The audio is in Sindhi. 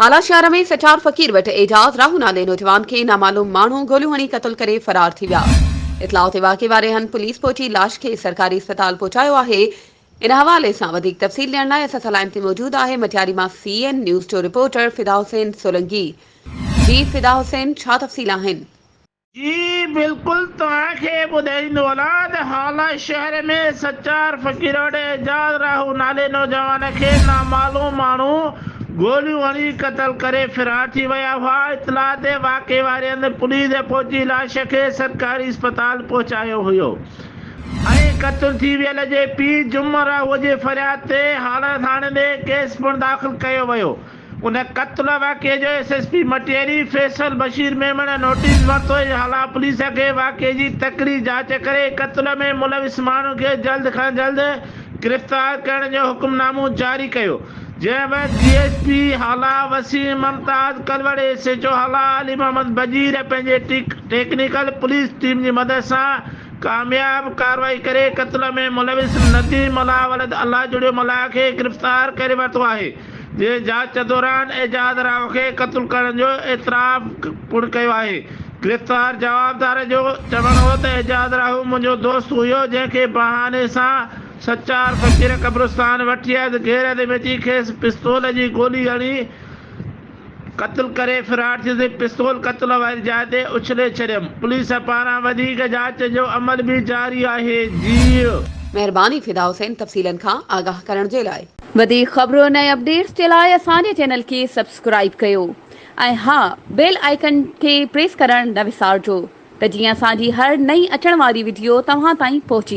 هالا شهر ۾ سچار فقير وٽ اعجاز راهو نالي نوجوان کي نامعلوم ماڻهو گوليون هڻي قتل ڪري فرار ٿي ويا. اطلاع تي واقعي واري هنڌ پوليس پهچي لاش کي سرڪاري اسپتال پهچايو آهي. ان حوالي سان وڌيڪ تفصيل ڏيڻ لاء اسان سان لائين تي موجود آهي مٽياري مان سي اين نيوز جو رپورٽر فدا حسين سولنگي. جي فدا حسين ڇا تفصيل آهن؟ جي بلڪل توهان کي ٻڌائيندو هلان ته هالا شهر ۾ سچار فقير وٽ اعجاز راهو نالي نوجوان کي نامعلوم ماڻهو گوليون هڻي قتل ڪري فرار ٿي ويا هئا، اطلاع تي واقعي واري هنڌ پوليس پهچي لاش کي سرڪاري اسپتال پهچايو هيو ۽ قتل ٿي ويل جي پيء جمعه راهو جي فرياد تي هالا ٿاڻي تي ڪيس پڻ داخل ڪيو ويو. ان قتل واقعي جو S S P Matiari Faisal Bashir Memon notice ورتو ۽ هالا پوليس کي واقعي جي تڪڙي جاچ ڪري قتل ۾ ملوث ماڻهن کي جلد کان جلد گرفتار ڪرڻ جو حڪم نامو جاري ڪيو جنهن وقت D S P Hala Waseem Mumtaz Kalhoro S H O Hala Ali Muhammad Bajeer پنهنجي ٽيڪنيڪل پوليس ٽيم جي مدد سان ڪامياب ڪارروائي ڪري قتل ۾ ملوث نديم ملاح ولد الله جڙيو ملاح کي گرفتار ڪري ورتو آهي. جنهن جاچ دوران اعجاز راء کي قتل ڪرڻ جو اعتراف پڻ ڪيو آهي. گرفتار جوابدار جو چوڻ هو ته اعجاز راهو منهنجو دوست هيو جنهن کي بهاني سان سچار فقير قبرستان وٺي آيس غيرت ۾ اچي کيس پستول جي گولي هڻي قتل ڪري فرار ٿيس ۽ پستول قتل واري جاء تي اڇلي ڇڏيم. پوليس پاران وڌيڪ جاچ جو عمل به جاري آهي. جيء. مهرباني فدا حسين تفصيلن کان آگاهه ڪرڻ جي لاء. وڌيڪ خبرن ۽ اپڊيٽس جي لاء اسان جي چينل کي سبسڪرائيب ڪيو ۽ ها بيل آئيڪن کي پريس ڪرڻ نه وسارجو ته جيئن اسان جي هر نئين اچڻ واري وڊيو توهان تائين پهچي.